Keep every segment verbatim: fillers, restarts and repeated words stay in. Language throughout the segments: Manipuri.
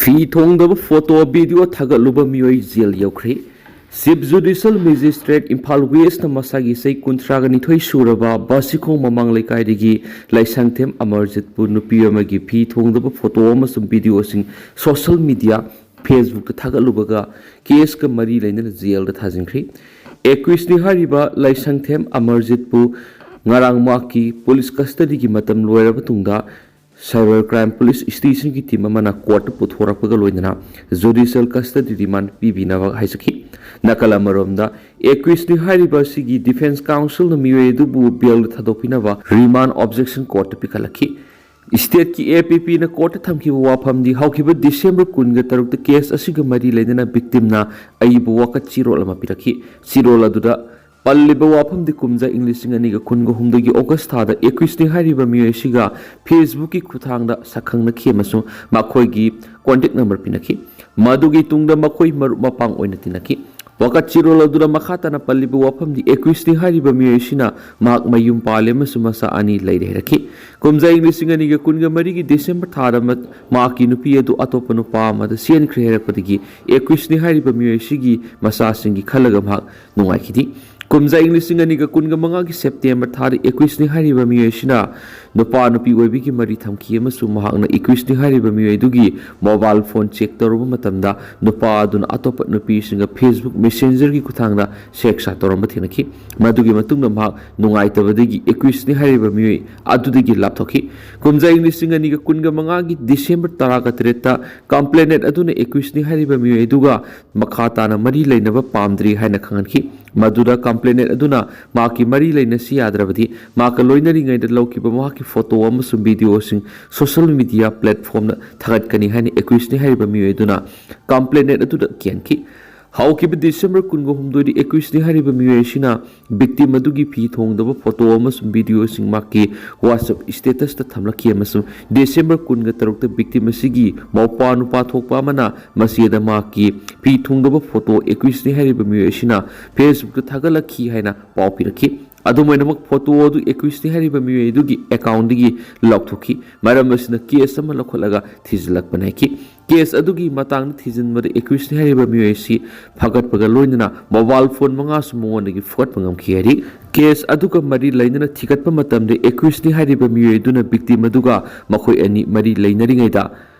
ꯐꯤ ꯊꯣꯡꯗꯕ ꯐꯣꯇꯣ ꯚꯤꯗꯤꯑꯣ ꯊꯥꯒꯠꯂꯨꯕ ꯃꯤꯑꯣꯏ ꯖꯦꯜ ꯌꯧꯈ꯭ꯔꯦ꯫ ꯆꯤꯐ ꯖꯨꯗꯤꯁꯤꯌꯦꯜ ꯃꯦꯖꯤꯁꯇ꯭ꯔꯦꯠ ꯏꯝꯐꯥꯜ ꯋꯦꯁꯅ ꯃꯁꯥꯒꯤ ꯆꯍꯤ ꯀꯨꯟꯊ꯭ꯔꯥꯒ ꯅꯤꯊꯣꯏ ꯁꯨꯔꯕ ꯕꯥꯁꯤꯈꯣꯡ ꯃꯃꯥꯡ ꯂꯩꯀꯥꯏꯗꯒꯤ ꯂꯥꯏꯁꯪꯊꯦꯝ ꯑꯃꯔꯖꯤꯠꯄꯨ ꯅꯨꯄꯤ ꯑꯃꯒꯤ ꯐꯤ ꯊꯣꯡꯗꯕ ꯐꯣꯇꯣ ꯑꯃꯁꯨꯡ ꯚꯤꯗꯤꯑꯣꯁꯤꯡ ꯁꯣꯁꯤꯌꯦꯜ ꯃꯤꯗꯤꯌꯥ ꯐꯦꯁꯕꯨꯛꯇ ꯊꯥꯒꯠꯂꯨꯕꯒ ꯀꯦꯁꯀ ꯃꯔꯤ ꯂꯩꯅꯅ ꯖꯦꯜꯗ ꯊꯥꯖꯤꯟꯈ꯭ꯔꯤ꯫ ꯑꯦꯀ꯭ꯌꯨꯁꯅꯤ ꯍꯥꯏꯔꯤꯕ ꯂꯥꯏꯁꯪꯊꯦꯝ ꯑꯃꯔꯖꯤꯠꯄꯨ ꯉꯔꯥꯡ ꯃꯍꯥꯛꯀꯤ ꯄꯨꯂꯤꯁ ꯀꯁꯇꯗꯤꯒꯤ ꯃꯇꯝ ꯂꯣꯏꯔꯕ ꯇꯨꯡꯗ ꯁꯥꯏꯕꯔ ꯀ꯭ꯔꯥꯏꯝ ꯄꯨꯂꯤꯁ ꯁ꯭ꯇꯦꯁꯟꯒꯤ ꯇꯤꯝ ꯑꯃꯅ ꯀꯣꯔꯠꯇ ꯄꯨꯊꯣꯔꯛꯄꯒ ꯂꯣꯏꯅꯅ ꯖꯨꯗꯤꯁꯤꯌꯦꯜ ꯀꯁꯇꯗꯤ ꯔꯤꯃꯥꯟ ꯄꯤꯕꯤꯅꯕ ꯍꯥꯏꯖꯈꯤ꯫ ꯅꯥꯀꯜ ꯑꯃꯔꯣꯝꯗ, ꯑꯦꯀ꯭ꯌꯨꯁꯅꯤ ꯍꯥꯏꯔꯤꯕ ꯑꯁꯤꯒꯤ ꯗꯤꯐꯦꯟꯁ ꯀꯥꯎꯟꯁꯤꯜꯅ ꯃꯤꯑꯣꯏ ꯑꯗꯨꯕꯨ ꯕꯦꯜꯗ ꯊꯥꯗꯣꯛꯄꯤꯅꯕ ꯔꯤꯃꯥꯟ ꯑꯣꯕꯖꯦꯛꯁꯟ ꯀꯣꯔꯠꯇ ꯄꯤꯈꯠꯂꯛꯈꯤ꯫ ꯁ꯭ꯇꯦꯠꯀꯤ ꯑꯦ ꯄꯤ ꯄꯤꯅ ꯀꯣꯔꯠꯇ ꯊꯝꯈꯤꯕ ꯋꯥꯐꯝꯗꯤ, ꯍꯧꯈꯤꯕ ꯗꯤꯁꯦꯝꯕꯔ ꯀꯨꯟꯒ ꯇꯔꯨꯛꯇ ꯀꯦꯁ ꯑꯁꯤꯒ ꯃꯔꯤ ꯂꯩꯅꯅ ꯚꯤꯛꯇꯤꯝꯅ ꯑꯏꯕ ꯋꯥꯀꯠ ꯆꯦꯔꯣꯜ ꯑꯃ ꯄꯤꯔꯛꯈꯤ꯫ ꯆꯦꯔꯣꯜ ꯑꯗꯨꯗ ꯄꯜꯂꯤꯕ ꯋꯥꯐꯝꯗꯤ ꯀꯨꯝꯖꯥ ꯏꯪ ꯂꯤꯁꯤꯡ ꯑꯅꯤꯒ ꯀꯨꯟꯒ ꯍꯨꯝꯗꯣꯏꯒꯤ ꯑꯣꯒꯁ ꯊꯥꯗ ꯑꯦꯀ꯭ꯌꯨꯁꯅꯤ ꯍꯥꯏꯔꯤꯕ ꯃꯤꯑꯣꯏ ꯑꯁꯤꯒ ꯐꯦꯁꯕꯨꯛꯀꯤ ꯈꯨꯠꯊꯥꯡꯗ ꯁꯛꯈꯪꯅꯈꯤ ꯑꯃꯁꯨꯡ ꯃꯈꯣꯏꯒꯤ ꯀꯣꯟꯇꯦꯛ ꯅꯝꯕꯔ ꯄꯤꯅꯈꯤ꯫ ꯃꯗꯨꯒꯤ ꯇꯨꯡꯗ ꯃꯈꯣꯏ ꯃꯔꯨꯞ ꯃꯄꯥꯡ ꯑꯣꯏꯅ ꯇꯤꯟꯅꯈꯤ꯫ ꯋꯥꯀꯠ ꯆꯦꯔꯣꯜ ꯑꯗꯨꯗ ꯃꯈꯥ ꯇꯥꯅ ꯄꯜꯂꯤꯕ ꯋꯥꯐꯝꯗꯤ, ꯑꯦꯀ꯭ꯌꯨꯁꯅꯤ ꯍꯥꯏꯔꯤꯕ ꯃꯤꯑꯣꯏ ꯑꯁꯤꯅ ꯃꯍꯥꯛ ꯃꯌꯨꯝ ꯄꯥꯜꯂꯦ ꯑꯃꯁꯨꯡ ꯃꯆꯥ ꯑꯅꯤ ꯂꯩꯔꯦ ꯍꯥꯏꯔꯛꯈꯤ꯫ ꯀꯨꯝꯖꯥ ꯏꯪ ꯂꯤꯁꯤꯡ ꯑꯅꯤꯒ ꯀꯨꯟꯒ ꯃꯔꯤꯒꯤ ꯗꯤꯁꯦꯝꯕꯔ ꯊꯥꯗ ꯃ-, ꯃꯍꯥꯛꯀꯤ ꯅꯨꯄꯤ ꯑꯗꯨ ꯑꯇꯣꯞꯄ ꯅꯨꯄꯥ ꯑꯃꯗ ꯆꯦꯟꯈ꯭ꯔꯦ ꯍꯥꯏꯔꯛꯄꯗꯒꯤ ꯑꯦꯀ꯭ꯌꯨꯁꯅꯤ ꯍꯥꯏꯔꯤꯕ ꯃꯤꯑꯣꯏ ꯑꯁꯤꯒꯤ ꯃꯆꯥꯁꯤꯡꯒꯤ ꯈꯜꯂꯒ ꯃꯍꯥꯛ ꯅꯨꯡꯉꯥꯏꯈꯤꯗꯦ꯫ ꯀꯨꯝꯖꯥ ꯏꯪ ꯂꯤꯁꯤꯡ ꯑꯅꯤꯒ ꯀꯨꯟꯒ ꯃꯉꯥꯒꯤ ꯁꯦꯞꯇꯦꯝꯕꯔ ꯊꯥꯗ ꯑꯦꯀ꯭ꯌꯨꯁꯅꯤ ꯍꯥꯏꯔꯤꯕ ꯃꯤꯑꯣꯏ ꯑꯁꯤꯅ ꯅꯨꯄꯥ ꯅꯨꯄꯤ ꯑꯣꯏꯕꯤꯒꯤ ꯃꯔꯤ ꯊꯝꯈꯤ ꯑꯃꯁꯨꯡ ꯃꯍꯥꯛꯅ ꯑꯦꯀ꯭ꯌꯨꯁꯅꯤ ꯍꯥꯏꯔꯤꯕ ꯃꯤꯑꯣꯏ ꯑꯗꯨꯒꯤ ꯃꯣꯕꯥꯏꯜ ꯐꯣꯟ ꯆꯦꯛ ꯇꯧꯔꯨꯕ ꯃꯇꯝꯗ ꯅꯨꯄꯥ ꯑꯗꯨꯅ ꯑꯇꯣꯞꯄ ꯅꯨꯄꯤꯁꯤꯡꯒ ꯐꯦꯁꯕꯨꯛ ꯃꯦꯁꯦꯟꯖꯔꯒꯤ ꯈꯨꯠꯊꯥꯡꯗ ꯁꯦꯛꯁ ꯇꯧꯔꯝꯕ ꯊꯦꯡꯅꯈꯤ꯫ ꯃꯗꯨꯒꯤ ꯃꯇꯨꯡꯗ ꯃꯍꯥꯛ ꯅꯨꯡꯉꯥꯏꯇꯕꯗꯒꯤ ꯑꯦꯀ꯭ꯌꯨꯁꯅꯤ ꯍꯥꯏꯔꯤꯕ ꯃꯤꯑꯣꯏ ꯑꯗꯨꯗꯒꯤ ꯂꯥꯞꯊꯣꯛꯈꯤ꯫ ꯀꯨꯝꯖꯥ ꯏꯪ ꯂꯤꯁꯤꯡ ꯑꯅꯤꯒ ꯀꯨꯟꯒ ꯃꯉꯥꯒꯤ ꯗꯤꯁꯦꯝꯕꯔ ꯇꯔꯥꯒ ꯇꯔꯦꯠꯇ ꯀꯝꯄ꯭ꯂꯦꯅꯦꯟꯠ ꯑꯗꯨꯅ ꯑꯦꯀ꯭ꯌꯨꯁꯅꯤ ꯍꯥꯏꯔꯤꯕ ꯃꯤꯑꯣꯏ ꯑꯗꯨꯒ ꯃꯈꯥ ꯇꯥꯅ ꯃꯔꯤ ꯂꯩꯅꯕ ꯄꯥꯝꯗ꯭ꯔꯤ ꯍꯥꯏꯅ ꯈꯪꯍꯟꯈꯤ꯫ ꯃꯗꯨꯗ ꯀꯝꯄ꯭ꯂꯦꯅꯦꯟꯠ ꯑꯗꯨꯅ ꯃꯍꯥꯛꯀꯤ ꯃꯔꯤ ꯂꯩꯅꯁꯤ ꯌꯥꯗ꯭ꯔꯕꯗꯤ ꯃꯍꯥꯛꯀ ꯂꯣꯏꯅꯔꯤꯉꯩꯗ ꯂꯧꯈꯤꯕ ꯃꯍꯥꯛꯀꯤ ꯐꯣꯇꯣ ꯑꯃꯁꯨꯡ ꯚꯤꯗꯤꯑꯣꯁꯤꯡ ꯁꯣꯁꯤꯌꯦꯜ ꯃꯤꯗꯤꯌꯥ ꯄ꯭ꯂꯦꯠꯐꯣꯝꯗ ꯊꯥꯒꯠꯀꯅꯤ ꯍꯥꯏꯅ ꯑꯦꯀ꯭ꯌꯨꯁꯅꯤ ꯍꯥꯏꯔꯤꯕ ꯃꯤꯑꯣꯏ ꯑꯗꯨꯅ ꯀꯝꯄ꯭ꯂꯦꯅꯦꯟꯠ ꯑꯗꯨꯗ ꯀꯤꯍꯟꯈꯤ꯫ ꯍꯧꯈꯤꯕ ꯗꯤꯁꯦꯝꯕꯔ ꯀꯨꯟꯒ ꯍꯨꯝꯗꯣꯏꯗ ꯑꯦꯀ꯭ꯌꯨꯁꯅꯤ ꯍꯥꯏꯔꯤꯕ ꯃꯤꯑꯣꯏ ꯑꯁꯤꯅ ꯚꯤꯛꯇꯤꯝ ꯑꯗꯨꯒꯤ ꯐꯤ ꯊꯣꯡꯗꯕ ꯐꯣꯇꯣ ꯑꯃꯁꯨꯡ ꯚꯤꯗꯤꯑꯣꯁꯤꯡ ꯃꯍꯥꯛꯀꯤ WhatsApp ꯁ꯭ꯇꯦꯇꯁꯇ ꯊꯝꯂꯛꯈꯤ ꯑꯃꯁꯨꯡ ꯗꯤꯁꯦꯝꯕꯔ ꯀꯨꯟꯒ ꯇꯔꯨꯛꯇ ꯚꯤꯛꯇꯤꯝ ꯑꯁꯤꯒꯤ ꯃꯧꯄ꯭ꯋꯥ ꯅꯨꯄꯥ ꯊꯣꯛꯄ ꯑꯃꯅ ꯃꯆꯦꯗ ꯃꯍꯥꯛꯀꯤ ꯐꯤ ꯊꯣꯡꯗꯕ ꯐꯣꯇꯣ ꯑꯦꯀ꯭ꯌꯨꯁꯅꯤ ꯍꯥꯏꯔꯤꯕ ꯃꯤꯑꯣꯏ ꯑꯁꯤꯅ ꯐꯦꯁꯕꯨꯛꯇ ꯊꯥꯒꯠꯂꯛꯈꯤ ꯍꯥꯏꯅ ꯄꯥꯎ ꯄꯤꯔꯛꯈꯤ꯫ ꯑꯗꯨꯝ ꯑꯣꯏꯅꯃꯛ, ꯐꯣꯇꯣ ꯑꯗꯨ ꯑꯦꯀ꯭ꯌꯨꯁꯅꯤ ꯍꯥꯏꯔꯤꯕ ꯃꯤꯑꯣꯏ ꯑꯗꯨꯒꯤ ꯑꯦꯀꯥꯎꯟꯗꯒꯤ ꯂꯧꯊꯣꯛꯈꯤ꯫ ꯃꯔꯝ ꯑꯁꯤꯅ ꯀꯦꯁ ꯑꯃ ꯂꯧꯈꯠꯂꯒ ꯊꯤꯖꯤꯜꯂꯛꯄꯅꯤ ꯍꯥꯏꯈꯤ꯫ ꯀꯦꯁ ꯑꯗꯨꯒꯤ ꯃꯇꯥꯡꯗ ꯊꯤꯖꯤꯟꯕꯗ ꯑꯦꯀ꯭ꯌꯨꯁꯅꯤ ꯍꯥꯏꯔꯤꯕ ꯃꯤꯑꯣꯏ ꯑꯁꯤ ꯐꯥꯒꯠꯄꯒ ꯂꯣꯏꯅꯅ ꯃꯣꯕꯥꯏꯜ ꯐꯣꯟ ꯃꯉꯥꯁꯨ ꯃꯉꯣꯟꯗꯒꯤ ꯐꯨꯒꯠꯄ ꯉꯝꯈꯤ ꯍꯥꯏꯔꯤ꯫ ꯀꯦꯁ ꯑꯗꯨꯒ ꯃꯔꯤ ꯂꯩꯅꯅ ꯊꯤꯒꯠꯄ ꯃꯇꯝꯗ ꯑꯦꯀ꯭ꯌꯨꯁꯅꯤ ꯍꯥꯏꯔꯤꯕ ꯃꯤꯑꯣꯏ ꯑꯗꯨꯅ ꯚꯤꯛꯇꯤꯝ ꯑꯗꯨꯒ ꯃꯈꯣꯏ ꯑꯅꯤ ꯃꯔꯤ ꯂꯩꯅꯔꯤꯉꯩꯗ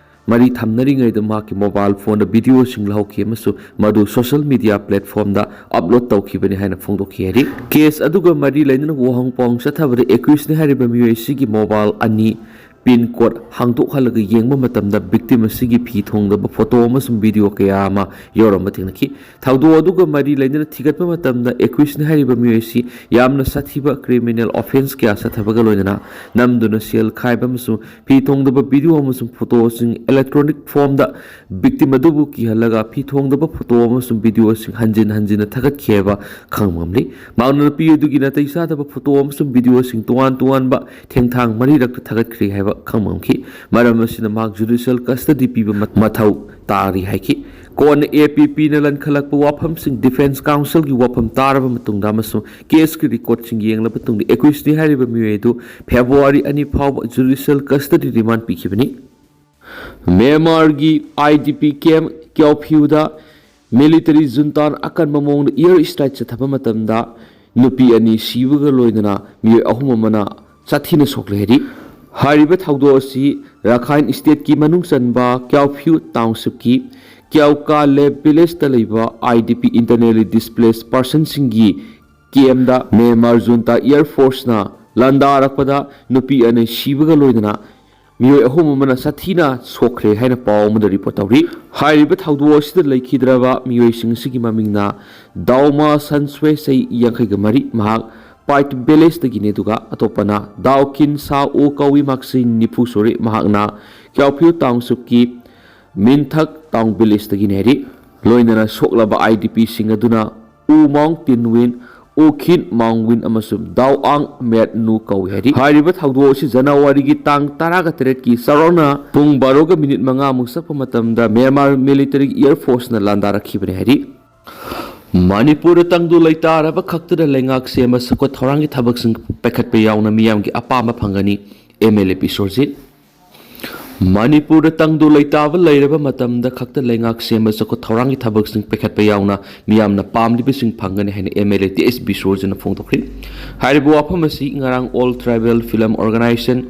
ꯃꯔꯤ ꯊꯝꯅꯔꯤꯉꯩꯗ ꯃꯍꯥꯛꯀꯤ ꯃꯣꯕꯥꯏꯜ ꯐꯣꯟꯗ ꯚꯤꯗꯤꯑꯣꯁꯤꯡ ꯂꯧꯍꯧꯈꯤ ꯑꯃꯁꯨꯡ ꯃꯗꯨ ꯁꯣꯁꯤꯌꯦꯜ ꯃꯤꯗꯤꯌꯥ ꯄ꯭ꯂꯦꯠꯐꯣꯝꯗ ꯑꯞꯂꯣꯗ ꯇꯧꯈꯤꯕꯅꯤ ꯍꯥꯏꯅ ꯐꯣꯡꯗꯣꯛꯈꯤ ꯍꯥꯏꯔꯤ꯫ ꯀꯦꯁ ꯑꯗꯨꯒ ꯃꯔꯤ ꯂꯩꯅꯅ ꯋꯥꯍꯪ ꯄꯥꯎꯍꯪ ꯆꯠꯊꯕꯗ ꯑꯦꯀ꯭ꯌꯨꯁꯅꯤ ꯍꯥꯏꯔꯤꯕ ꯃꯤꯑꯣꯏ ꯑꯁꯤꯒꯤ ꯃꯣꯕꯥꯏꯜ ꯑꯅꯤ ꯄꯤꯟ ꯀꯣꯗ ꯍꯥꯡꯗꯣꯛꯍꯜꯂꯒ ꯌꯦꯡꯕ ꯃꯇꯝꯗ ꯚꯤꯛꯇꯤꯝ ꯑꯁꯤꯒꯤ ꯐꯤ ꯊꯣꯡꯗꯕ ꯐꯣꯇꯣ ꯑꯃꯁꯨꯡ ꯚꯤꯗꯤꯑꯣ ꯀꯌꯥ ꯑꯃ ꯌꯥꯎꯔꯝꯕ ꯊꯦꯡꯅꯈꯤ꯫ ꯊꯧꯗꯣꯛ ꯑꯗꯨꯒ ꯃꯔꯤ ꯂꯩꯅꯅ ꯊꯤꯒꯠꯄ ꯃꯇꯝꯗ ꯑꯦꯀ꯭ꯌꯨꯁꯅꯤ ꯍꯥꯏꯔꯤꯕ ꯃꯤꯑꯣꯏ ꯑꯁꯤ ꯌꯥꯝꯅ ꯁꯥꯊꯤꯕ ꯀ꯭ꯔꯤꯃꯤꯅꯦꯜ ꯑꯣꯐꯦꯟꯁ ꯀꯌꯥ ꯆꯠꯊꯕꯒ ꯂꯣꯏꯅꯅ ꯅꯝꯗꯨꯅ ꯁꯦꯜ ꯈꯥꯏꯕ ꯑꯃꯁꯨꯡ ꯐꯤ ꯊꯣꯡꯗꯕ ꯚꯤꯗꯤꯑꯣ ꯑꯃꯁꯨꯡ ꯐꯣꯇꯣꯁꯤꯡ ꯏꯂꯦꯛꯇ꯭ꯔꯣꯅꯤꯛ ꯐꯣꯝꯗ ꯚꯤꯛꯇꯤꯝ ꯑꯗꯨꯕꯨ ꯀꯤꯍꯜꯂꯒ ꯐꯤ ꯊꯣꯡꯗꯕ ꯐꯣꯇꯣ ꯑꯃꯁꯨꯡ ꯚꯤꯗꯤꯑꯣꯁꯤꯡ ꯍꯟꯖꯤꯟ ꯍꯟꯖꯤꯟꯅ ꯊꯥꯒꯠꯈꯤ ꯍꯥꯏꯕ ꯈꯪꯕ ꯉꯝꯂꯤ꯫ ꯃꯍꯥꯛꯅ ꯅꯨꯄꯤ ꯑꯗꯨꯒꯤ ꯅꯥꯇꯩ ꯆꯥꯗꯕ ꯐꯣꯇꯣ ꯑꯃꯁꯨꯡ ꯚꯤꯗꯤꯑꯣꯁꯤꯡ ꯇꯣꯉꯥꯟ ꯇꯣꯉꯥꯟꯕ ꯊꯦꯡꯊꯥꯡ ꯃꯔꯤꯔꯛꯇ ꯊꯥꯒꯠꯈ꯭ꯔꯦ ꯍꯥꯏꯕ ꯈꯪꯕ ꯉꯝꯈꯤ꯫ ꯃꯔꯝ ꯑꯁꯤꯅ ꯃꯍꯥꯛ ꯖꯨꯗꯤꯁꯤꯌꯦꯜ ꯀꯁꯇꯗꯤ ꯄꯤꯕ ꯃ-, ꯃꯊꯧ ꯇꯥꯔꯤ ꯍꯥꯏꯈꯤ꯫ ꯀꯣꯟꯅ ꯑꯦ ꯄꯤ ꯄꯤꯅ ꯂꯟꯈꯠꯂꯛꯄ ꯋꯥꯐꯝꯁꯤꯡ ꯗꯤꯐꯦꯟꯁ ꯀꯥꯎꯟꯁꯤꯜꯒꯤ ꯋꯥꯐꯝ ꯇꯥꯔꯕ ꯃꯇꯨꯡꯗ ꯑꯃꯁꯨꯡ ꯀꯦꯁꯀꯤ ꯔꯦꯀꯣꯔꯗꯁꯤꯡ ꯌꯦꯡꯂꯕ ꯃꯇꯨꯡꯗ ꯑꯦꯀ꯭ꯌꯨꯁꯅꯤ ꯍꯥꯏꯔꯤꯕ ꯃꯤꯑꯣꯏ ꯑꯗꯨ ꯐꯦꯕ꯭ꯔꯨꯋꯥꯔꯤ ꯑꯅꯤ ꯐꯥꯎꯕ ꯖꯨꯗꯤꯁꯤꯌꯦꯜ ꯀꯁꯇꯗꯤ ꯔꯤꯃꯥꯟꯗ ꯄꯤꯈꯤꯕꯅꯤ꯫ ꯃ꯭ꯌꯥꯟꯃꯥꯔꯒꯤ ꯑꯥꯏ ꯗꯤ ꯄꯤ ꯀꯦꯝꯞ ꯀ꯭ꯌꯥꯎꯐ꯭ꯌꯨꯗ ꯃꯤꯂꯤꯇꯔꯤ ꯖꯨꯟꯇꯥꯅ ꯑꯀꯟꯕ ꯃꯑꯣꯡꯗ ꯏꯌꯔ ꯁ꯭ꯇ꯭ꯔꯥꯏꯛ ꯆꯠꯊꯕ ꯃꯇꯝꯗ ꯅꯨꯄꯤ ꯑꯅꯤ ꯁꯤꯕꯒ ꯂꯣꯏꯅꯅ ꯃꯤꯑꯣꯏ ꯑꯍꯨꯝ ꯑꯃꯅ ꯁꯥꯊꯤꯅ ꯁꯣꯛꯂꯦ ꯍꯥꯏꯔꯤ꯫ ꯍꯥꯏꯔꯤꯕ ꯊꯧꯗꯣꯛ ꯑꯁꯤ ꯔꯥꯈꯥꯏꯟ ꯁ꯭ꯇꯦꯠꯀꯤ ꯃꯅꯨꯡ ꯆꯟꯕ ꯀ꯭ꯌꯥꯎꯐ꯭ꯌꯨ ꯇꯥꯎꯟꯁꯤꯞꯀꯤ ꯀ꯭ꯌꯥꯎꯀꯥ ꯂꯦꯞ ꯚꯤꯂꯦꯖꯇ ꯂꯩꯕ I D P, internally displaced ꯄꯔꯁꯟꯁꯤꯡꯒꯤ ꯀꯦꯝꯗ ꯃ꯭ꯌꯥꯟꯃꯥꯔ ꯖꯨꯟꯇꯥ ꯏꯌꯔ ꯐꯣꯔꯁꯅ ꯂꯥꯟꯗꯥꯔꯛꯄꯗ ꯅꯨꯄꯤ ꯑꯅꯤ ꯁꯤꯕꯒ ꯂꯣꯏꯅꯅ ꯃꯤꯑꯣꯏ ꯑꯍꯨꯝ ꯑꯃꯅ ꯁꯥꯊꯤꯅ ꯁꯣꯛꯈ꯭ꯔꯦ ꯍꯥꯏꯅ ꯄꯥꯎ ꯑꯃꯗ ꯔꯤꯄꯣꯔꯠ ꯇꯧꯔꯤ꯫ ꯍꯥꯏꯔꯤꯕ ꯊꯧꯗꯣꯛ ꯑꯁꯤꯗ ꯂꯩꯈꯤꯗ꯭ꯔꯕ ꯃꯤꯑꯣꯏꯁꯤꯡ ꯑꯁꯤꯒꯤ ꯃꯃꯤꯡꯅ ꯗꯥꯎꯃꯥ ꯁꯟꯁ꯭ꯋꯦ, ꯆꯍꯤ ꯌꯥꯡꯈꯩꯒ ꯃꯔꯤ, ꯃꯍꯥꯛ ꯄꯥꯏꯠ ꯚꯤꯂꯦꯖꯇꯒꯤꯅꯤ, ꯑꯗꯨꯒ ꯑꯇꯣꯞꯄꯅ ꯗꯥꯎ ꯀꯤꯟ ꯁꯥ ꯑꯣ ꯀꯧꯏ, ꯃꯍꯥꯛ ꯆꯍꯤ ꯅꯤꯐꯨ ꯁꯨꯔꯦ, ꯃꯍꯥꯛꯅ ꯀ꯭ꯌꯥꯎꯐ꯭ꯌꯨ ꯇꯥꯎꯟꯁꯤꯞꯀꯤ ꯃꯤꯟꯊꯛ ꯇꯥꯎꯟ ꯚꯤꯂꯦꯖꯇꯒꯤꯅꯤ ꯍꯥꯏꯔꯤ꯫ ꯂꯣꯏꯅꯅ ꯁꯣꯛꯂꯕ ꯑꯥꯏ ꯗꯤ ꯄꯤꯁꯤꯡ ꯑꯗꯨꯅ ꯎ ꯃꯥꯎꯡ ꯇꯤꯟꯋꯤꯟ, ꯎ ꯈꯤꯟ ꯃꯥꯎꯡꯋꯤꯟ ꯑꯃꯁꯨꯡ ꯗꯥꯎ ꯑꯥꯡ ꯃꯦꯠ ꯅꯨ ꯀꯧꯏ ꯍꯥꯏꯔꯤ꯫ ꯍꯥꯏꯔꯤꯕ ꯊꯧꯗꯣꯛ ꯑꯁꯤ ꯖꯅꯋꯥꯔꯤꯒꯤ ꯇꯥꯡ ꯇꯔꯥꯒ ꯇꯔꯦꯠꯀꯤ ꯆꯥꯎꯔꯥꯛꯅ ꯄꯨꯡ ꯕꯥꯔꯣꯒ ꯃꯤꯅꯤꯠ ꯃꯉꯥꯃꯨꯛ ꯆꯠꯄ ꯃꯇꯝꯗ ꯃ꯭ꯌꯥꯟꯃꯥꯔ ꯃꯤꯂꯤꯇꯔꯤ ꯏꯌꯔ ꯐꯣꯔꯁꯅ ꯂꯥꯟꯗꯥꯔꯛꯈꯤꯕꯅꯤ ꯍꯥꯏꯔꯤ꯫ ꯃꯅꯤꯄꯨꯔꯗ ꯇꯪꯗꯨ ꯂꯩꯇꯥꯔꯕ ꯈꯛꯇꯗ ꯂꯩꯉꯥꯛ ꯁꯦꯝꯕ ꯆꯥꯎꯈꯠ ꯊꯧꯔꯥꯡꯒꯤ ꯊꯕꯛꯁꯤꯡ ꯄꯥꯏꯈꯠꯄ ꯌꯥꯎꯅ ꯃꯤꯌꯥꯝꯒꯤ ꯑꯄꯥꯝꯕ ꯐꯪꯒꯅꯤ, ꯑꯦꯝ ꯑꯦꯜ ꯑꯦ ꯕꯤꯁ꯭ꯋꯖꯤꯠ꯫ ꯃꯅꯤꯄꯨꯔꯗ ꯇꯪꯗꯨ ꯂꯩꯇꯥꯕ ꯂꯩꯔꯕ ꯃꯇꯝꯗ ꯈꯛꯇ ꯂꯩꯉꯥꯛ ꯁꯦꯝꯕ ꯆꯥꯎꯈꯠ ꯊꯧꯔꯥꯡꯒꯤ ꯊꯕꯛꯁꯤꯡ ꯄꯥꯏꯈꯠꯄ ꯌꯥꯎꯅ ꯃꯤꯌꯥꯝꯅ ꯄꯥꯝꯂꯤꯕꯁꯤꯡ ꯐꯪꯒꯅꯤ ꯍꯥꯏꯅ ꯑꯦꯝ ꯑꯦꯜ ꯑꯦ ꯇꯤ ꯑꯦꯁ ꯕꯤꯁ꯭ꯋꯖꯤꯠꯅ ꯐꯣꯡꯗꯣꯛꯈ꯭ꯔꯤ꯫ ꯍꯥꯏꯔꯤꯕ ꯋꯥꯐꯝ ꯑꯁꯤ ꯉꯔꯥꯡ All Tribal Film Organisation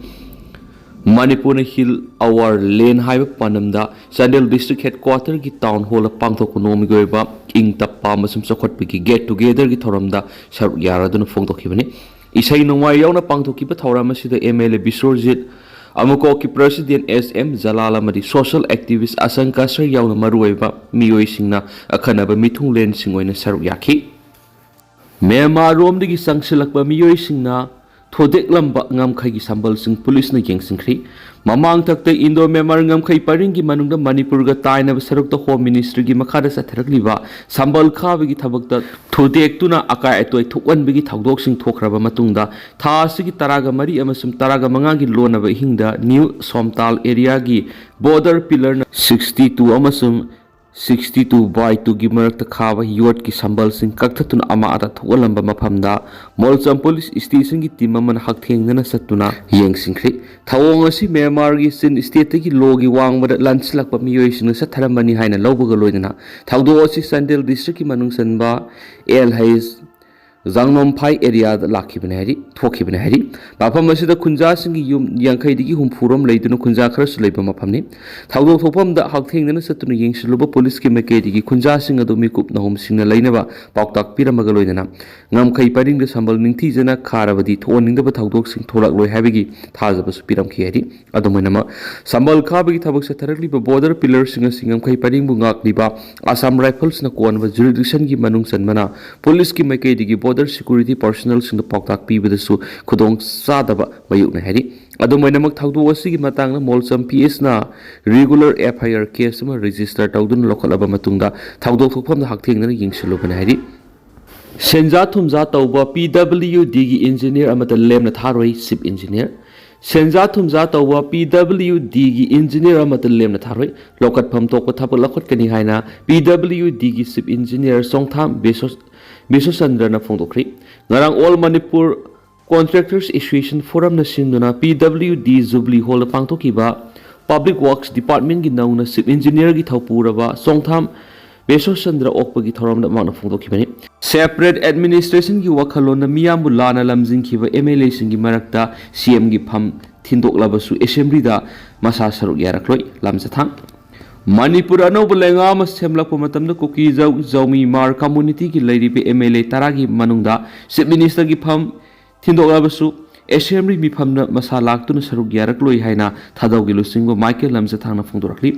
ꯃꯅꯤꯄꯨꯔꯅ ꯍꯤꯜ ꯑꯋꯥꯔ ꯂꯦꯟ ꯍꯥꯏꯕ ꯄꯥꯟꯗꯝꯗ ꯆꯥꯟꯗꯦꯜ ꯗꯤꯁꯇ꯭ꯔꯤꯛ ꯍꯦꯗꯀ꯭ꯋꯥꯇꯔꯒꯤ ꯇꯥꯎꯟ ꯍꯣꯜꯗ ꯄꯥꯡꯊꯣꯛꯄ ꯅꯣꯡꯃꯒꯤ ꯑꯣꯏꯕ ꯏꯪ ꯇꯞꯄ ꯑꯃꯁꯨꯡ ꯆꯥꯎꯈꯠꯄꯒꯤ ꯒꯦꯠ ꯇꯨꯒꯦꯗꯔꯒꯤ ꯊꯧꯔꯝꯗ ꯁꯔꯨꯛ ꯌꯥꯔꯗꯨꯅ ꯐꯣꯡꯗꯣꯛꯈꯤꯕꯅꯤ꯫ ꯏꯁꯩ ꯅꯣꯡꯃꯥꯏ ꯌꯥꯎꯅ ꯄꯥꯡꯊꯣꯛꯈꯤꯕ ꯊꯧꯔꯝ ꯑꯁꯤꯗ ꯑꯦꯝ ꯑꯦꯜ ꯑꯦ ꯕꯤꯁ꯭ꯋꯖꯤꯠ, ꯑꯃꯨꯀꯣꯛꯀꯤ ꯄ꯭ꯔꯦꯁꯤꯗꯦꯟꯠ ꯑꯦꯁ ꯑꯦꯝ ꯖꯂꯥꯜ ꯑꯃꯗꯤ ꯁꯣꯁꯤꯌꯦꯜ ꯑꯦꯛꯇꯤꯚꯤꯁ꯭ꯠ ꯑꯁꯪꯀ ꯁꯔ ꯌꯥꯎꯅ ꯃꯔꯨꯑꯣꯏꯕ ꯃꯤꯑꯣꯏꯁꯤꯡꯅ ꯑꯈꯟꯅꯕ ꯃꯤꯊꯨꯡꯂꯦꯟꯁꯤꯡ ꯑꯣꯏꯅ ꯁꯔꯨꯛ ꯌꯥꯈꯤ꯫ ꯃ꯭ꯌꯥꯟꯃꯥꯔꯔꯣꯝꯗꯒꯤ ꯆꯪꯁꯤꯜꯂꯛꯄ ꯃꯤꯑꯣꯏꯁꯤꯡꯅ ꯊꯨꯗꯦꯛꯂꯝꯕ ꯉꯝꯈꯩꯒꯤ ꯁꯝꯕꯜꯁꯤꯡ ꯄꯨꯂꯤꯁꯅ ꯌꯦꯡꯁꯤꯟꯈ꯭ꯔꯤ꯫ ꯃꯃꯥꯡꯊꯛꯇ ꯏꯟꯗꯣ ꯃ꯭ꯌꯥꯟꯃꯥꯔ ꯉꯝꯈꯩ ꯄꯔꯤꯡꯒꯤ ꯃꯅꯨꯡꯗ ꯃꯅꯤꯄꯨꯔꯒ ꯇꯥꯏꯅꯕ ꯁꯔꯨꯛꯇ ꯍꯣꯝ ꯃꯤꯅꯤꯁꯇ꯭ꯔꯤꯒꯤ ꯃꯈꯥꯗ ꯆꯠꯊꯔꯛꯂꯤꯕ ꯁꯝꯕꯜ ꯈꯥꯕꯒꯤ ꯊꯕꯛꯇ ꯊꯨꯗꯦꯛꯇꯨꯅ ꯑꯀꯥꯏ ꯑꯇꯣꯏ ꯊꯣꯛꯍꯟꯕꯒꯤ ꯊꯧꯗꯣꯛꯁꯤꯡ ꯊꯣꯛꯈ꯭ꯔꯕ ꯃꯇꯨꯡꯗ, ꯊꯥ ꯑꯁꯤꯒꯤ ꯇꯔꯥꯒ ꯃꯔꯤ ꯑꯃꯁꯨꯡ ꯇꯔꯥꯒ ꯃꯉꯥꯒꯤ ꯂꯣꯟꯅꯕ ꯑꯍꯤꯡꯗ ꯅ꯭ꯌꯨ ꯁꯣꯝꯇꯥꯜ ꯑꯦꯔꯤꯌꯥꯒꯤ ꯕꯣꯔꯗꯔ ꯄꯤꯂꯔꯅ sixty two ꯑꯃꯁꯨꯡ sixty two by two ꯒꯤ ꯃꯔꯛꯇ ꯈꯥꯕ ꯌꯣꯠꯀꯤ ꯁꯝꯕꯜꯁꯤꯡ ꯀꯛꯊꯠꯇꯨꯅ ꯑꯃꯥ ꯑꯇꯥ ꯊꯣꯛꯍꯜꯂꯝꯕ ꯃꯐꯝꯗ ꯃꯣꯜꯆꯝ ꯄꯨꯂꯤꯁ ꯁ꯭ꯇꯦꯁꯟꯒꯤ ꯇꯤꯝ ꯑꯃꯅ ꯍꯛꯊꯦꯡꯅꯅ ꯆꯠꯇꯨꯅ ꯌꯦꯡꯁꯤꯟꯈ꯭ꯔꯤ꯫ ꯊꯧꯑꯣꯡ ꯑꯁꯤ ꯃ꯭ꯌꯥꯟꯃꯥꯔꯒꯤ ꯆꯤꯟ ꯁ꯭ꯇꯦꯠꯇꯒꯤ ꯂꯣꯒꯤ ꯋꯥꯡꯃꯗ ꯂꯥꯟꯁꯤꯜꯂꯛꯄ ꯃꯤꯑꯣꯏꯁꯤꯡꯅ ꯆꯠꯊꯔꯝꯕꯅꯤ ꯍꯥꯏꯅ ꯂꯧꯕꯒ ꯂꯣꯏꯅꯅ ꯊꯧꯗꯣꯛ ꯑꯁꯤ ꯆꯥꯟꯗꯦꯜ ꯗꯤꯁꯇ꯭ꯔꯤꯛꯀꯤ ꯃꯅꯨꯡ ꯆꯟꯕ ꯑꯦꯜ ꯍꯩꯁ ꯖꯥꯡꯅꯣꯝꯐꯥꯏ ꯑꯦꯔꯤꯌꯥꯗ ꯂꯥꯛꯈꯤꯕꯅꯤ ꯍꯥꯏꯔꯤ, ꯊꯣꯛꯈꯤꯕꯅꯤ ꯍꯥꯏꯔꯤ꯫ ꯃꯐꯝ ꯑꯁꯤꯗ ꯈꯨꯟꯖꯥꯁꯤꯡꯒꯤ ꯌꯨꯝ ꯌꯥꯡꯈꯩꯗꯒꯤ ꯍꯨꯝꯐꯨ ꯔꯣꯝ ꯂꯩꯗꯨꯅ ꯈꯨꯟꯖꯥ ꯈꯔꯁꯨ ꯂꯩꯕ ꯃꯐꯝꯅꯤ꯫ ꯊꯧꯗꯣꯛ ꯊꯣꯛꯐꯝꯗ ꯍꯛꯊꯦꯡꯅꯅ ꯆꯠꯇꯨꯅ ꯌꯦꯡꯁꯤꯜꯂꯨꯕ ꯄꯨꯂꯤꯁꯀꯤ ꯃꯥꯏꯀꯩꯗꯒꯤ ꯈꯨꯟꯖꯥꯁꯤꯡ ꯑꯗꯨ ꯃꯤꯀꯨꯞ ꯅꯍꯨꯝꯁꯤꯡꯅ ꯂꯩꯅꯕ ꯄꯥꯎꯇꯥꯛ ꯄꯤꯔꯝꯃꯒ ꯂꯣꯏꯅꯅ ꯉꯝꯈꯩ ꯄꯔꯤꯡꯗ ꯁꯝꯕꯜ ꯅꯤꯡꯊꯤꯖꯅ ꯈꯥꯔꯕꯗꯤ ꯊꯣꯛꯍꯟꯅꯤꯡꯗꯕ ꯊꯧꯗꯣꯛꯁꯤꯡ ꯊꯣꯛꯂꯛꯂꯣꯏ ꯍꯥꯏꯕꯒꯤ ꯊꯥꯖꯕꯁꯨ ꯄꯤꯔꯝꯈꯤ ꯍꯥꯏꯔꯤ꯫ ꯑꯗꯨꯝ ꯑꯣꯏꯅꯃꯛ, ꯁꯝꯕꯜ ꯈꯥꯕꯒꯤ ꯊꯕꯛ ꯆꯠꯊꯔꯛꯂꯤꯕ ꯕꯣꯔꯗꯔ ꯄꯤꯂꯔꯁꯤꯡ ꯑꯁꯤ ꯉꯝꯈꯩ ꯄꯔꯤꯡꯕꯨ ꯉꯥꯛꯂꯤꯕ ꯑꯁꯥꯝ ꯔꯥꯏꯐꯜꯁꯅ ꯀꯣꯟꯕ ꯖꯨꯔꯤꯗꯤꯛꯁꯟꯒꯤ ꯃꯅꯨꯡ ꯆꯟꯕꯅ ꯄꯨꯂꯤꯁꯀꯤ ꯃꯥꯏꯀꯩꯗꯒꯤ ꯕꯣꯔꯗꯔ ꯁꯦꯀ꯭ꯌꯨꯔꯤꯇꯤ ꯄꯥꯔꯁꯣꯅꯦꯜꯁꯤꯡꯗ ꯄꯥꯎꯇꯥꯛ ꯄꯤꯕꯗꯁꯨ ꯈꯨꯗꯣꯡꯆꯥꯗꯕ ꯃꯥꯌꯣꯛꯅꯩ ꯍꯥꯏꯔꯤ꯫ ꯑꯗꯨꯝ ꯑꯣꯏꯅꯃꯛ, ꯊꯧꯗꯣꯛ ꯑꯁꯤꯒꯤ ꯃꯇꯥꯡꯗ ꯃꯣꯜꯆꯝ ꯄꯤ ꯑꯦꯁꯅ ꯔꯤꯒꯨꯂꯔ ꯑꯦꯐ ꯑꯥꯏ ꯑꯥꯔ ꯀꯦꯁ ꯑꯃ ꯔꯦꯖꯤꯁꯇꯔ ꯇꯧꯗꯨꯅ ꯂꯧꯈꯠꯂꯕ ꯃꯇꯨꯡꯗ ꯊꯧꯗꯣꯛ ꯊꯣꯛꯐꯝꯗ ꯍꯛꯊꯦꯡꯅꯅ ꯌꯦꯡꯁꯤꯜꯂꯨꯕꯅꯤ ꯍꯥꯏꯔꯤ꯫ ꯁꯦꯟꯖꯥ ꯊꯨꯝꯖꯥ ꯇꯧꯕ ꯄꯤ ꯗꯕ꯭ꯂꯤꯌꯨ ꯗꯤꯒꯤ ꯏꯟꯖꯤꯅꯤꯌꯔ ꯑꯃꯠꯇ ꯂꯦꯝꯅ ꯊꯥꯔꯣꯏ, ꯆꯤꯐ ꯏꯟꯖꯤꯅꯤꯌꯔ꯫ ꯁꯦꯟꯖꯥ ꯊꯨꯝꯖꯥ ꯇꯧꯕ ꯄꯤ ꯗꯕ꯭ꯂꯤꯎ ꯗꯤꯒꯤ ꯏꯟꯖꯤꯅꯤꯌꯔ ꯑꯃꯠꯇ ꯂꯦꯝꯅ ꯊꯥꯔꯣꯏ꯫ ꯂꯧꯈꯠꯐꯝ ꯊꯣꯛꯄ ꯊꯕꯛ ꯂꯧꯈꯠꯀꯅꯤ ꯍꯥꯏꯅ ꯄꯤ ꯗꯕ꯭ꯂꯤꯎ ꯗꯤꯒꯤ ꯆꯤꯐ ꯏꯟꯖꯤꯅꯤꯌꯔ ꯆꯣꯡꯊꯥꯝ ꯕꯤꯁꯣ-, ꯕꯤꯁꯣꯆꯟꯗ꯭ꯔꯅ ꯐꯣꯡꯗꯣꯛꯈ꯭ꯔꯤ꯫ ꯉꯔꯥꯡ ꯑꯣꯜ ꯃꯅꯤꯄꯨꯔ ꯀꯣꯟꯇ꯭ꯔꯦꯛꯇꯔꯁ ꯑꯦꯁꯣꯁꯤꯌꯦꯁꯟ ꯐꯣꯔꯝꯅ ꯁꯤꯟꯗꯨꯅ ꯄꯤ ꯗꯕ꯭ꯂꯤꯎ ꯗꯤ ꯖꯨꯕꯂꯤ ꯍꯣꯜꯗ ꯄꯥꯡꯊꯣꯛꯈꯤꯕ ꯄꯕ꯭ꯂꯤꯛ ꯋꯥꯔꯛꯁ ꯗꯤꯄꯥꯔꯠꯃꯦꯟꯒꯤ ꯅꯧꯅ ꯆꯤꯐ ꯏꯟꯖꯤꯅꯤꯌꯔꯒꯤ ꯊꯧꯄꯨꯔꯕ ꯆꯣꯡꯊꯥꯝ ꯕꯤꯁꯣꯆꯟꯗ꯭ꯔ ꯑꯣꯛꯄꯒꯤ ꯊꯧꯔꯝꯗ ꯃꯍꯥꯛꯅ ꯐꯣꯡꯗꯣꯛꯈꯤꯕꯅꯤ꯫ ꯁꯦꯄꯔꯦꯠ ꯑꯦꯗꯃꯤꯅꯤꯁꯇ꯭ꯔꯦꯁꯟꯒꯤ ꯋꯥꯈꯜꯂꯣꯟꯅ ꯃꯤꯌꯥꯝꯕꯨ ꯂꯥꯟꯅ ꯂꯝꯖꯤꯡꯈꯤꯕ ꯑꯦꯝ ꯑꯦꯜ ꯑꯦꯁꯤꯡꯒꯤ ꯃꯔꯛꯇ ꯁꯤ ꯑꯦꯝꯒꯤ ꯐꯝ ꯊꯤꯟꯗꯣꯛꯂꯕꯁꯨ ꯑꯦꯁꯦꯝꯕ꯭ꯂꯤꯗ ꯃꯁꯥ ꯁꯔꯨꯛ ꯌꯥꯔꯛꯂꯣꯏ꯫ ꯂꯝꯖꯊꯥꯡ꯫ ꯃꯅꯤꯄꯨꯔ ꯑꯅꯧꯕ ꯂꯩꯉꯥꯛ ꯑꯃ ꯁꯦꯝꯂꯛꯄ ꯃꯇꯝꯗ ꯀꯨꯀꯤ ꯖꯧ ꯖꯧꯃꯤ ꯃꯥꯔ ꯀꯝꯃꯨꯅꯤꯇꯤꯒꯤ ꯂꯩꯔꯤꯕ ꯑꯦꯝ ꯑꯦꯜ ꯑꯦ ꯇꯔꯥꯒꯤ ꯃꯅꯨꯡꯗ ꯆꯤꯐ ꯃꯤꯅꯤꯁꯇꯔꯒꯤ ꯐꯝ ꯊꯤꯟꯗꯣꯛꯂꯕꯁꯨ ꯑꯦꯁꯦꯝꯕ꯭ꯂꯤ ꯃꯤꯐꯝꯗ ꯃꯁꯥ ꯂꯥꯛꯇꯨꯅ ꯁꯔꯨꯛ ꯌꯥꯔꯛꯂꯣꯏ ꯍꯥꯏꯅ ꯊꯥꯗꯧꯒꯤ ꯂꯨꯆꯤꯡꯕ ꯃꯥꯏꯀꯦꯜ ꯂꯝꯖꯊꯥꯡꯅ ꯐꯣꯡꯗꯣꯔꯛꯂꯤ꯫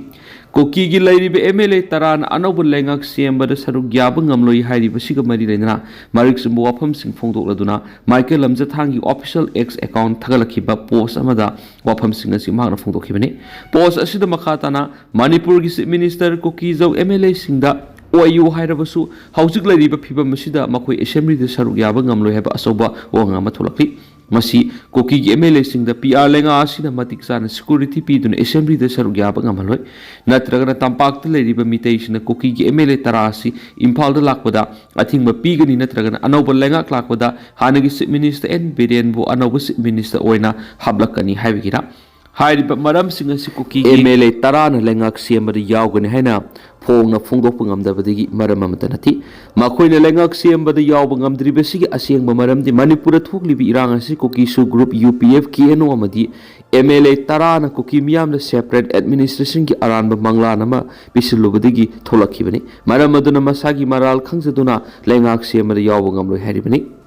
ꯀꯨꯀꯤꯒꯤ ꯂꯩꯔꯤꯕ ꯑꯦꯝ ꯑꯦꯜ ꯑꯦ ꯇꯔꯥꯅ ꯑꯅꯧꯕ ꯂꯩꯉꯥꯛ ꯁꯦꯝꯕꯗ ꯁꯔꯨꯛ ꯌꯥꯕ ꯉꯝꯂꯣꯏ ꯍꯥꯏꯔꯤꯕꯁꯤꯒ ꯃꯔꯤ ꯂꯩꯅꯅ ꯃꯔꯤꯛ ꯆꯨꯝꯕ ꯋꯥꯐꯝꯁꯤꯡ ꯐꯣꯡꯗꯣꯛꯂꯗꯨꯅ ꯃꯥꯏꯀꯦꯜ ꯂꯝꯖꯊꯥꯡꯒꯤ ꯑꯣꯐꯤꯁꯤꯌꯦꯜ ꯑꯦꯛꯁ ꯑꯦꯀꯥꯎꯟ ꯊꯥꯒꯠꯂꯛꯈꯤꯕ ꯄꯣꯁ ꯑꯃꯗ ꯋꯥꯐꯝꯁꯤꯡ ꯑꯁꯤ ꯃꯍꯥꯛꯅ ꯐꯣꯡꯗꯣꯛꯈꯤꯕꯅꯤ꯫ ꯄꯣꯁ ꯑꯁꯤꯗ ꯃꯈꯥ ꯇꯥꯅ ꯃꯅꯤꯄꯨꯔꯒꯤ ꯆꯤꯐ ꯃꯤꯅꯤꯁꯇꯔ ꯀꯨꯀꯤꯖꯧ ꯑꯦꯝ ꯑꯦꯜ ꯑꯦꯁꯤꯡꯗ ꯑꯣꯏꯌꯨ ꯍꯥꯏꯔꯕꯁꯨ ꯍꯧꯖꯤꯛ ꯂꯩꯔꯤꯕ ꯐꯤꯕꯝ ꯑꯁꯤꯗ ꯃꯈꯣꯏ ꯑꯦꯁꯦꯝꯕ꯭ꯂꯤꯗ ꯁꯔꯨꯛ ꯌꯥꯕ ꯉꯝꯂꯣꯏ ꯍꯥꯏꯕ ꯑꯆꯧꯕ ꯋꯥꯉꯥꯡ ꯑꯃ ꯊꯣꯛꯂꯛꯂꯤ꯫ ꯃꯁꯤ ꯀꯨꯀꯤꯒꯤ ꯑꯦꯝ ꯑꯦꯜ ꯑꯦꯁꯤꯡꯗ ꯄꯤ ꯑꯥꯔ ꯂꯩꯉꯥꯛ ꯑꯁꯤꯅ ꯃꯇꯤꯛ ꯆꯥꯅ ꯁꯦꯀ꯭ꯌꯨꯔꯤꯇꯤ ꯄꯤꯗꯨꯅ ꯑꯦꯁꯦꯝꯕ꯭ꯂꯤꯗ ꯁꯔꯨꯛ ꯌꯥꯕ ꯉꯝꯍꯜꯂꯣꯏ꯫ ꯅꯠꯇ꯭ꯔꯒꯅ ꯇꯝꯄꯥꯛꯇ ꯂꯩꯔꯤꯕ ꯃꯤꯇꯩꯁꯤꯡꯅ ꯀꯨꯀꯤꯒꯤ ꯑꯦꯝ ꯑꯦꯜ ꯑꯦ ꯇꯔꯥ ꯑꯁꯤ ꯏꯝꯐꯥꯜꯗ ꯂꯥꯛꯄꯗ ꯑꯊꯤꯡꯕ ꯄꯤꯒꯅꯤ, ꯅꯠꯇ꯭ꯔꯒꯅ ꯑꯅꯧꯕ ꯂꯩꯉꯥꯛ ꯂꯥꯛꯄꯗ ꯍꯥꯟꯅꯒꯤ ꯆꯤꯐ ꯃꯤꯅꯤꯁꯇꯔ ꯑꯦꯟ ꯕꯤꯔꯦꯟꯕꯨ ꯑꯅꯧꯕ ꯆꯤꯐ ꯃꯤꯅꯤꯁꯇꯔ ꯑꯣꯏꯅ ꯍꯥꯞꯂꯛꯀꯅꯤ ꯍꯥꯏꯕꯒꯤꯔ? ꯍꯥꯏꯔꯤꯕ ꯃꯔꯝꯁꯤꯡ ꯑꯁꯤ ꯀꯨꯀꯤ ꯑꯦꯝ ꯑꯦꯜ ꯑꯦ ꯇꯔꯥꯅ ꯂꯩꯉꯥꯛ ꯁꯦꯝꯕꯗ ꯌꯥꯎꯒꯅꯤ ꯍꯥꯏꯅ ꯐꯣꯡꯅ ꯐꯣꯡꯗꯣꯛꯄ ꯉꯝꯗꯕꯗꯒꯤ ꯃꯔꯝ ꯑꯃꯠꯇ ꯅꯠꯇꯦ꯫ ꯃꯈꯣꯏꯅ ꯂꯩꯉꯥꯛ ꯁꯦꯝꯕꯗ ꯌꯥꯎꯕ ꯉꯝꯗ꯭ꯔꯤꯕꯁꯤꯒꯤ ꯑꯁꯦꯡꯕ ꯃꯔꯝꯗꯤ ꯃꯅꯤꯄꯨꯔꯗ ꯊꯣꯛꯂꯤꯕ ꯏꯔꯥꯡ ꯑꯁꯤ ꯀꯨꯀꯤꯁꯨ group, U P F, K N O ꯑꯃꯗꯤ ꯑꯦꯝ ꯑꯦꯜ ꯑꯦ ꯇꯔꯥꯅ ꯀꯨꯀꯤ ꯃꯤꯌꯥꯝꯗ ꯁꯦꯄꯔꯦꯠ ꯑꯦꯗꯃꯤꯅꯤꯁꯇ꯭ꯔꯦꯁꯟꯒꯤ ꯑꯔꯥꯟꯕ ꯃꯪꯂꯥꯟ ꯑꯃ ꯄꯤꯁꯤꯜꯂꯨꯕꯗꯒꯤ ꯊꯣꯛꯂꯛꯈꯤꯕꯅꯤ꯫ ꯃꯔꯝ ꯑꯗꯨꯅ ꯃꯁꯥꯒꯤ ꯃꯔꯥꯜ ꯈꯪꯖꯗꯨꯅ ꯂꯩꯉꯥꯛ ꯁꯦꯝꯕꯗ ꯌꯥꯎꯕ ꯉꯝꯂꯣꯏ ꯍꯥꯏꯔꯤꯕꯅꯤ꯫